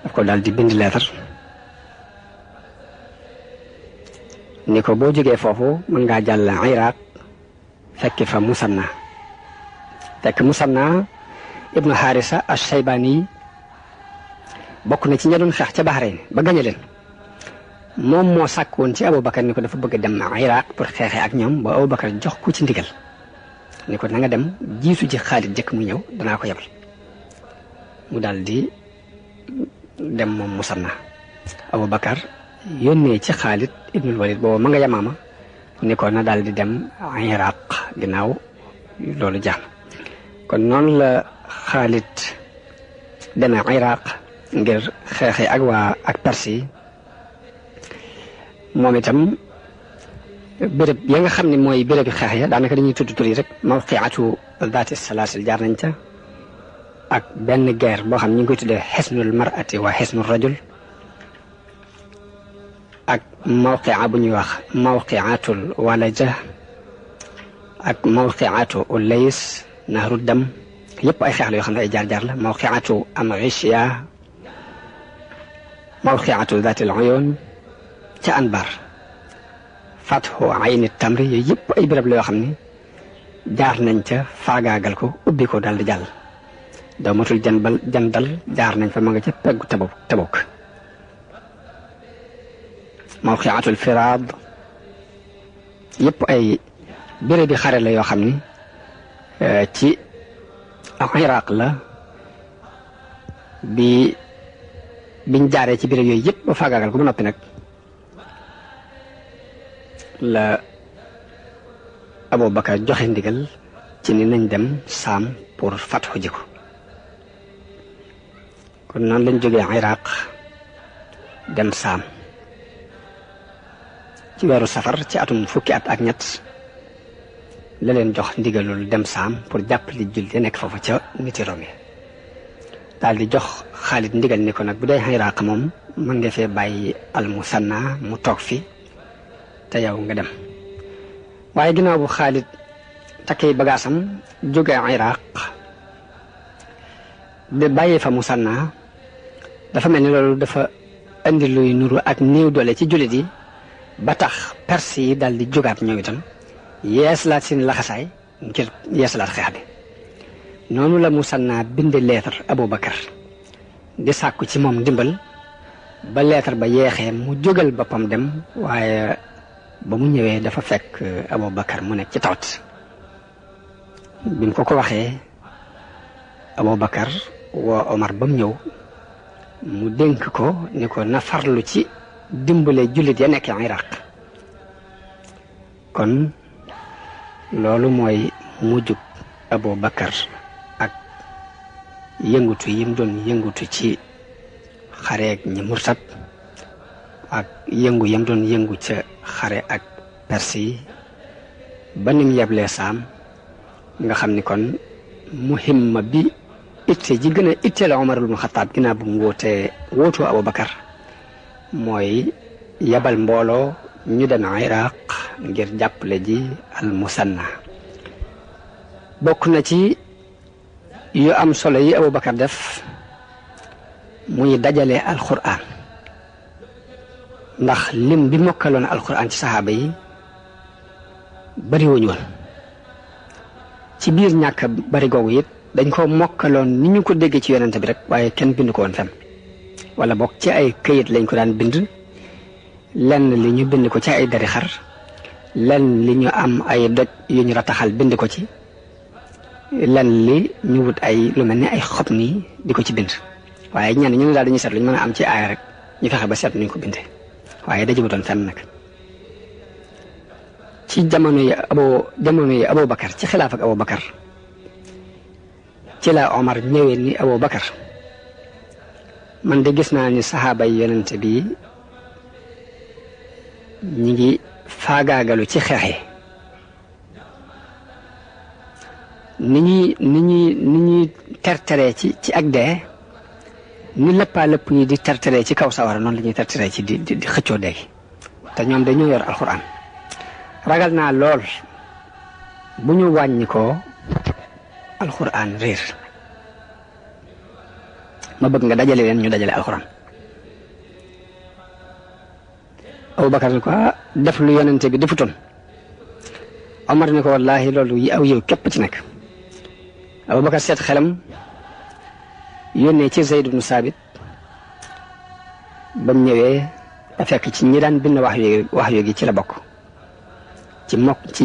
daf ko daal di bind leetar ni ko boo jógee foofu mën ngaa jàll Iraq fekk fa Musanna ibnu Harisa ash-Shaybani bokk na ci ña doon xeex ca Bahrain ba gañe leen moom moo sàkk woon ci Abubakar ni ko dafa bëgg a dem Iraq pour xeexee ak ñoom ba Abubakar jox ko ci ndigal ni ko na nga dem jiitu ji Xaalid jëkk mu ñëw danaa ko yebal mu daal di dem moom Musanna. Abubakar yónnee ci Xaalid ibnul Walid boobu ma nga Yamaama ni ko na daal di dem Iraq ginnaaw loolu jaax na kon noonu la Xaalid demee Iraq ngir xeexee ak Perse yi moom itam béréb ya nga xam ne mooy béréb xeex ya daanaka dañuy tudd tur yi rek mawqiatu zaati salaasil jaar nañ ca ak benn guerre boo xam ñu ngi koy tuddee xisnul mar'ati wa xisnul rajul ak mawqia bu ñuy wax mawqiatul walaja ak mawqiatu ulays nahru dam yëpp ay xeex la yoo xam ne ay jaar-jaar la mawqiatu amrishiya mawqiatu Zaatil Uyuun ca Anbar fathu Ayni Tamri yooyu yëpp ay béréb la yoo xam ne jaar nañ ca faagaagal ko ubbi ko daal di jàll dawmatul jandal jaar nañ fa ma nga ca peggu Tabuk mawqiatul Firaad yëpp ay béréb bi xare la yoo xam ni ci Iraq la biñ jaaree ci béréb yooyu yëpp ba faagaagal ko ba noppi nag la Abu Bakar joxe ndigal ci ni nañ dem Saam pour fatxu ji ko kon noonu lañ jógee Iraq dem Saam ci weeru safar ci atum fukki at ak ñett la leen jox ndigalul dem Saam pour jàppale jullit yi nekk foofu ca niti Rom yi daal di jox Xaalid ndigal ni ko nag bu dee Iraq moom mën nga fee bàyyi al-Musanna mu toog fi te yow nga dem waaye ginnaaw bu Xaalid takkee bagaasam jógee Iraq de bàyyi fa Musanna dafa mel ni loolu dafa indi luy nuru ak néew doole ci jullit yi ba tax Perse yi daal di jógaat ñëw itam yeesalaat seen laxasaay ngir yeesalaat xeex bi noonu la Musanna binde leetar Abu Bakar di sàkku ci moom ndimbal ba leetar ba yeexee mu jógal boppam dem waaye ba mu ñëwee dafa fekk Abu Bakar mu nekk ci tawat bi mu ko waxee Abu Bakar woo Omar ba mu ñëw mu dénk ko ni ko na farlu ci dimbale jullit ya nekk Iraq kon loolu mooy mujjug Abu Bakar ak yëngutu yim doon yëngutu ci xareeg ñi murtat ak yëngu yam doon yëngu ca xare ak Perse yi ba nim yeblee Saam nga xam ni kon muhimma bi itte ji gën a itteel Omar ibn Xattaab ginnaaw bu mu wóotoo Abu Bakar mooy yabal mbooloo ñu dem Iraq ngir jàppale ji al-Musanna bokk na ci yu am solo yi Abu Bakar def muy dajale alquran ndax lim bi mokkaloon alquran ci saxaaba yi bari wuñu woon ci biir ñàkk bari googu it dañ ko mokkaloon ni ñu ko déggee ci yonent bi rek waaye kenn bind ko woon fenn wala bokk ci ay këyit lañ ko daan bind lenn li ñu bind ko ci ay dari xar lenn li ñu am ay doj yu ñu rataxal bind ko ci lenn li ñu wut ay lu mel ni ay xob nii di ko ci bind waaye ñenn ñu ne daal dañuy seet lu ñu mën a am ci aaya rek ñu fexe ba seet nuñ ko bindee waaye dajagutoon fenn nag ci jamono yi Abu Bakar ci xilaaf ak Abu Bakar ci la Omar ñëwee ni Abu Bakar man de gis naa ni saxaaba yi yonent bi ñi ngi faagaagalu ci xeex yi ni ñuy terteree ci ak dee ni lëppaa lëpp yi di terteree ci kaw sawara noonu la ñuy terteree ci di xëccoo dee te ñoom dañoo yor alxuraan ragal naa lool bu ñu wàññi ko alxuraan réer ma bëgg nga dajale leen ñu dajale alxuraan Abu Bakar ni ko def lu yonente bi defutoon Omar ni ko wallaahi loolu yi aw yow képp ci nekk Abu Bakar seet xelam yónnee ci Zayd ibn Saabit ba mu ñëwee da fekk ci ñi daan bind wax yoogi ci la bokk ci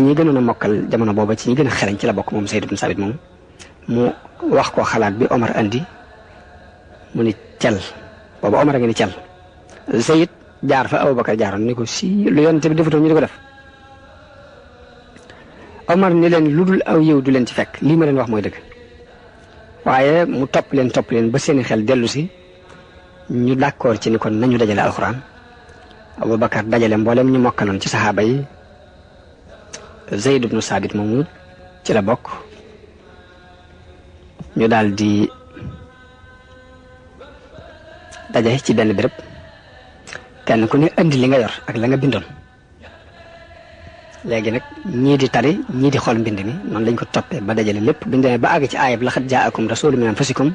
ñi gënoon a mokkal jamono booba ci ñi gën a xereñ ci la bokk moom Zayd ibn Saabit moom mu wax ko xalaat bi Omar andi mu ni cel booba Omar a ngi ni cel Zayd jaar fa Abubakar jaaroon ni ko si lu yonent bi defutoon ñu di ko def Omar ni leen lu dul aw yow du leen ci fekk lii ma leen wax mooy dëgg waaye mu topp leen ba seeni xel dellu si ñu d'accord ci ni kon nañu dajale alxuraan Abubakar dajale mboolem ñu mokkaloon ci saxaaba yi Zayd ibnu Saabit moomu ci la bokk ñu daal di daje ci benn béréb kenn ku ne andi li nga yor ak la nga bindoon léegi nag ñii di tari ñii di xool mbind mi noonu lañ ko toppee ba dajale lépp biñ demee ba àgg ci aayab laqad jaakum rasuulun min anfusikum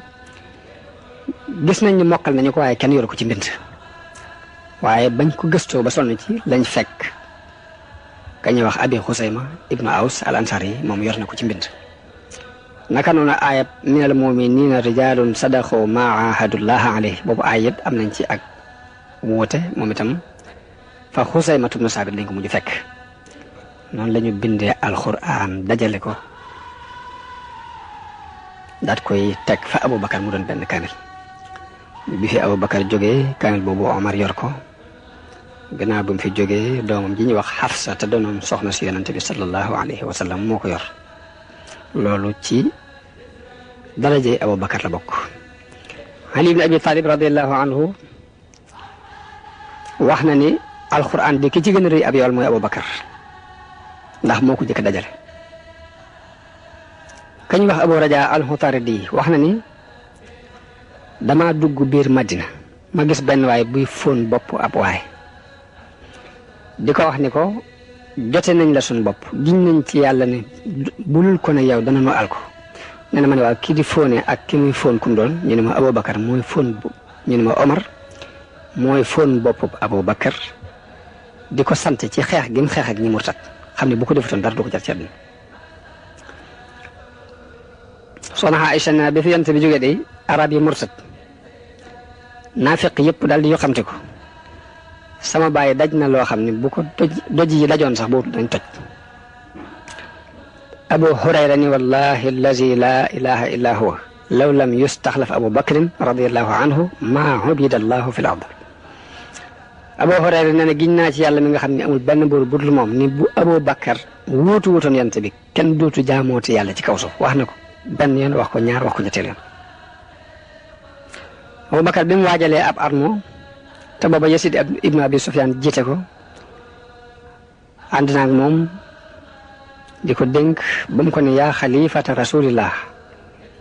gis nañ ni mokkal nañu ko waaye kenn yoru ko ci mbind waaye bañ ko gëstoo ba sonn ci lañ fekk ka ñuy wax abi xusayma ibnu aws al ansari moom yor na ko ci mbind. naka noonu aayab minal muminina rijalun sadaqu ma ahadullaha alayhi boobu aayat am nañ ci ak woote moom itam fa xusaymatu ibnu saabit lañ ko mujj fekk. noonu la ñu bindee alquran dajale ko daat koy teg fa Aboubacar mu doon benn kaamil bi fi Aboubacar jógee kaamil boobu Omar yor ko gannaaw bi mu fi jógee doomam ji ñuy wax Xafsa te doonoon soxna si yonente bi sallallahu alayhi wa sallam moo ko yor. loolu ci darajey Aboubacar la bokk. Ali ibn Abi Talib radiallahu anhu wax na ni alquran bi ki ci gën a rëy ab yool mooy Aboubacar ndax moo ko jëkk dajale. kañ wax Abu Raja al-Hutaridi wax na ni dama dugg biir Madina ma gis benn waay buy fóon bopp ab waay di ko wax ni ko jote nañ la suñ bopp giñ nañ ci yàlla ne bulul ko ne yow dana nu al ko. nee na ma ne waaw kii di fóone ak ki muy fóon kum doon ñu ne ma Aboubacar mooy fóon ñu ne ma Omar mooy fóon bopp Aboubacar di ko sant ci xeex gi mu xeex ak ñi murtat xam ne bu ko defutoon dara du ko jar ci àddina. soxna Aïcha na bi fi yonent bi jógee day arab yi murtat naafiq yëpp daal di yoo xamte ko sama baay daj na loo xam ne bu ko doj yi dajoon sax boobu dañ toj. Abu Hurayra ni wallahi allazi la ilaha illa huwa law lam yustaxlaf Abu Bakrin radiallahu anhu ma ubida allahu fi l ard. Abu Hurayra nee na giñ naa ci yàlla mi nga xam ne amul benn buur bu dul moom ni bu Abu Bakar wuutu wutoon yonent bi kenn dootu jaamooti yàlla ci kaw suuf. wax na ko benn yoon wax ko ñaar wax ko ñetteel yoon. Abu Bakar bi mu waajalee ab armo te booba Yasid ibnu Abi Sufyaan jiite ko ànd naag moom di ko dénk ba mu ko ne yaa xalifata rasulillah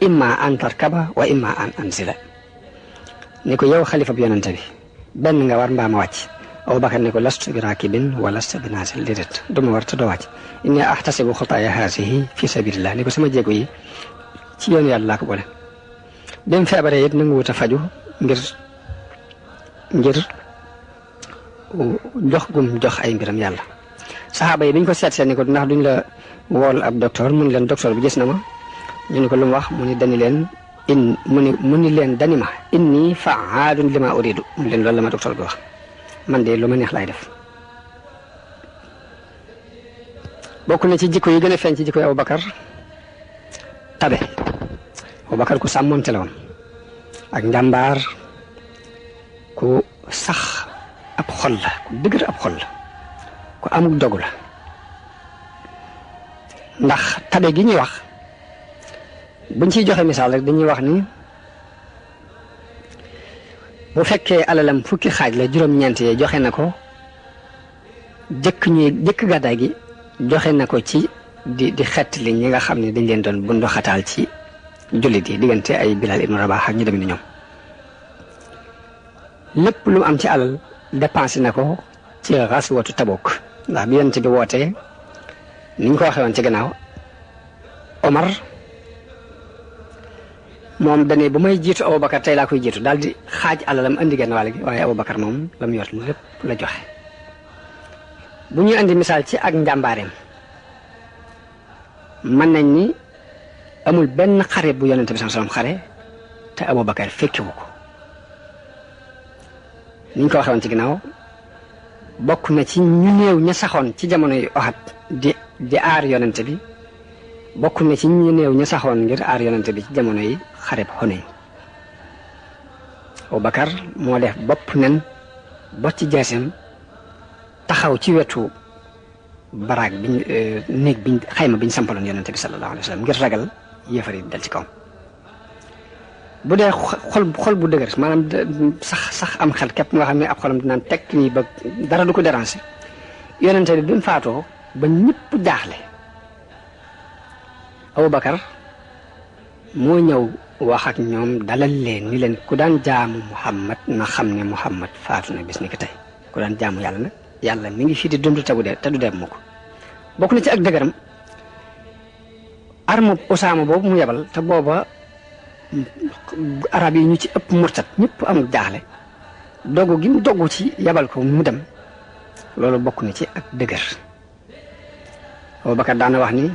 imma an tarkaba wa imma an anzila ni ko yow xalifa bi yonente bi benn nga war mbaa ma wàcc. Abubakar ne ko lastu bi raakibin wa lastu bi naazil déedéet du ma war te doo wàcc. inni ahtasibu xutaaya haasihi fi sabilillah ni ko sama jéego yi ci yoonu yàlla laa ko boole. dem feebaree it nangu wut a faju ngir jox gum jox ay mbiram yàlla. saxaaba yi biñ ko seet ni ko ndax duñ la wool ab docteur mu ni leen docteur bi gis na ma ñu ni ko lu mu wax mu ni dani leen mu ni leen dani ma inni fa'aalun lima uridu mu ni leen loolu la ma docteur bi wax man de lu ma neex laay def. bokk na ci jikko yi gën a feeñ ci jikko yi Aboubacar tabe. Aboubacar ku sàmmoonte la woon ak njàmbaar ku sax ab xol la ku dëgër ab xol la ku amul dogu la ndax tabe gi ñuy wax buñ ciy joxe misaal rek dañuy wax ni bu fekkee alalam fukki xaaj la juróom-ñeent yi joxe na ko jëkk gàddaay gi joxe na ko ci di xett li ñi nga xam ne dañ leen doon bundu xataal ci jullit yi diggante ay Bilal ibnu Rabah ak ñu dem ni ñoom. lépp lu mu am ci alal dépensé na ko ci xaswatu Tabuk ndax bi yonent bi wootee ni ñu ko waxee woon ci gannaaw Omar moom dañuy bu may jiitu Aboubacar tey laa koy jiitu daal di xaaj alalam andi genn wàll gi waaye Aboubacar moom la mu yor lépp la joxe. bu ñuy andi misaal ci ak njàmbaareem mën nañ ni amul benn xare bu yonent bi sallallahu alayhi wasallam xare te Aboubacar fekkiwu ko. ni ñu ko waxee woon ci ginnaaw bokk na ci ñu néew ña saxoon ci jamono yu Uhud di aar yonent bi bokk na ci ñu néew ña saxoon ngir aar yonent bi ci jamono yi xareb Hunayn. Aboubacar moo def bopp nen bot ci jaaseem taxaw ci wetu baraag biñ néeg biñ xayma biñ sampaloon yonent bi sallallahu alayhi wa sallam ngir ragal yéefar yi dal ci kawam. bu dee xol bu dëgër maanaam sax am xel képp nga xam ne ab xolam dinaan tekk nii ba dara du ko déranger yonente bi mu faatoo ba ñëpp jaaxle Aboubacar moo ñëw wax ak ñoom dalal leen ni leen ku daan jaamu Muhammad na xam ne Muhammad faatu na bis ni ki tey ku daan jaamu yàlla nag yàlla mi ngi fii di dund te du dee mu ko. bokk na ci ak dëgëram arme Usaama boobu mu yebal te booba arab yi ñu ci ëpp murtat ñëpp amul jaaxle dogu gi mu dogu ci yabal ko mu dem loolu bokk na ci ak dëgër. Abubakar daana wax ni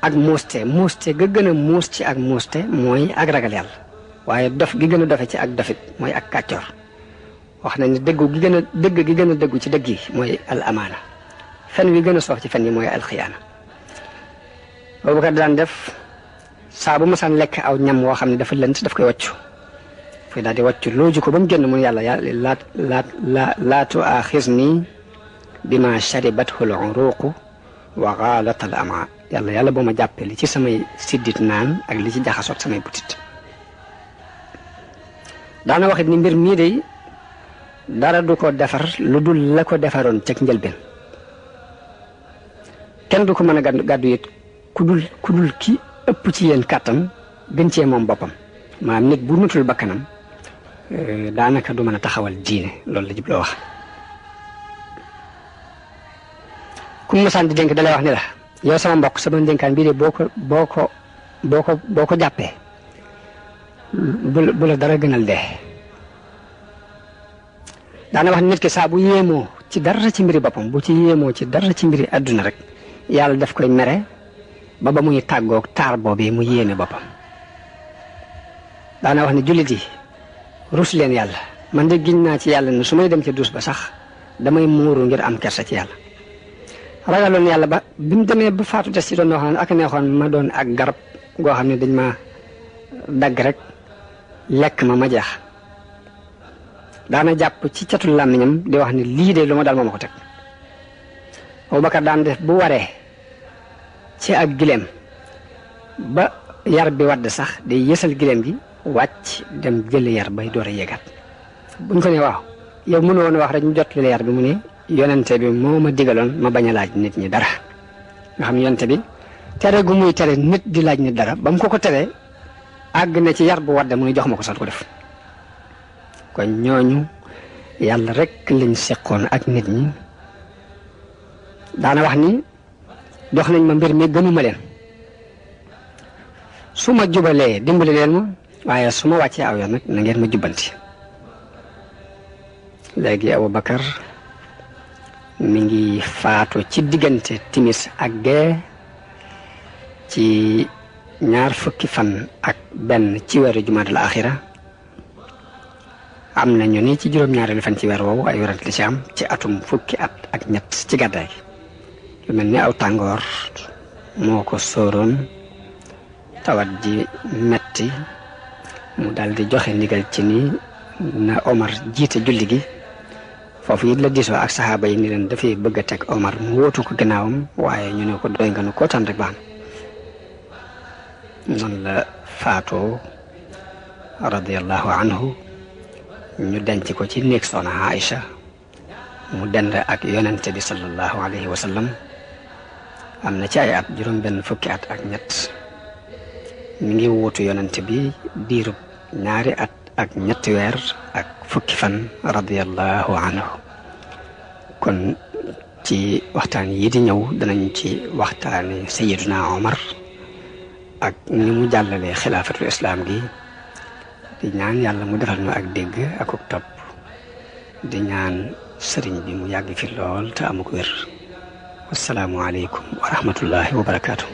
ak muuste ga gën a muus ci ak muuste mooy ak ragal yàlla waaye dof gi gën a dofe ci ak dofit mooy ak kàccoor. wax nañ ne dëgg gi gën a dëggu ci dëgg yi mooy al amaana fen wi gën a soof ci fen yi mooy alxiyaana. Abubakar daan def saa bu masaan lekk aw ñam woo xam ne dafa lënt daf koy wàccu fay daal di wàccu looju ko ba mu génn mun yàlla laa tuaaxisni bima sharibathu al uruqu wa gaalat al ama yàlla boo ma jàppee li ci samay siddit naan ak li ci jaxasoot samay butit. daana waxit ni mbir mii day dara du ko defar lu dul la ko defaroon ceg njëlbeen kenn du ko mën a gàddu it ku dul ki ëpp ci yéen kàttan gën cee moom boppam maanaam nit bu nutul bakkanam daanaka du mën a taxawal diine loolu la jubloo wax. ku mu masaan di dénk dalay wax ni la yow sama mbokk sama dénkaan bii de boo ko jàppee bu la dara gënal dee. daana wax nit ki saa bu yéemoo ci dara ci mbiri boppam bu ci yéemoo ci dara ci mbiri àdduna rek yàlla daf koy mere ba muy tàggoog taar boobee mu yéene boppam. daana wax ne jullit yi rus leen yàlla man de giñ naa ci yàlla ne su may dem ci duus ba sax damay muuru ngir am kersa ci yàlla. ragaloon yàlla ba bi mu demee ba faatu des ci doon wax ne ak neexoon ma doon ak garab goo xam ne dañ ma dagg rek lekk ma jeex. daana jàpp ci catul làmmiñam di wax ni lii de lu ma dal moo ma ko teg. Abubakar daan def bu waree ci ak gileem ba yar bi wadd sax day yësal gileem gi wàcc dem jëli yar bay door a yéegaat. buñ ko ne waaw yow mënu woon wax rek ñu jot li yar bi mu ne yonente bi moo ma digaloon ma bañ a laaj nit ñi dara. nga xam yonente bi tere gu muy tere nit di laaj nit dara ba mu ko teree àgg na ci yar bu wadde mu ne jox ma ko sax ko def. kon ñooñu yàlla rek lañ seqoon ak nit ñi. daana wax ni jox nañ ma mbir mi gënuma leen su ma jubalee dimbali leen ma waaye su ma wàccee aw yoon nag na ngeen ma jubbanti. léegi Abubakar mi ngi faatu ci diggante timis ak gee ci 2 fukki fan ak benn ci weeru jumaadal axira. am na ñu ni ci juróom-ñaareelu fan ci weer woowu ay werante li ci am ci atum fukki at ak ñett ci gàddaay gi. lu mel ni aw tàngoor moo ko sóoroon tawat ji metti mu dal di joxe ndigal ci ni na Omar jiite julli gi. foofu it la diisoo ak saxaaba yi ni leen dafay bëgg a teg Omar mu wóotu ko gannaawam waaye ñu ne ko doy nga nu koo tànn rek baax na. noonu la faatoo radiyallahu anhu ñu denc ko ci néeg soxna Aïcha mu dend ak yonente bi sallallahu alayhi wa sallam. am na ci ay at juróom-benn fukki at ak ñett mi ngi wuutu yonente bi diirub 2 at ak ñetti weer ak fukki fan radiyallahu anhu. kon ci waxtaan yi di ñëw danañ ci waxtaane Sayyiduna Omar ak ni mu jàllalee xilaafatul islam gi. di ñaan yàlla mu defal ñu ak dégg ak topp. di ñaan sëriñ bi mu yàgg fi lool te amuk wér. wassalaamu aleykum wa rahmatullahi wa barakaatu.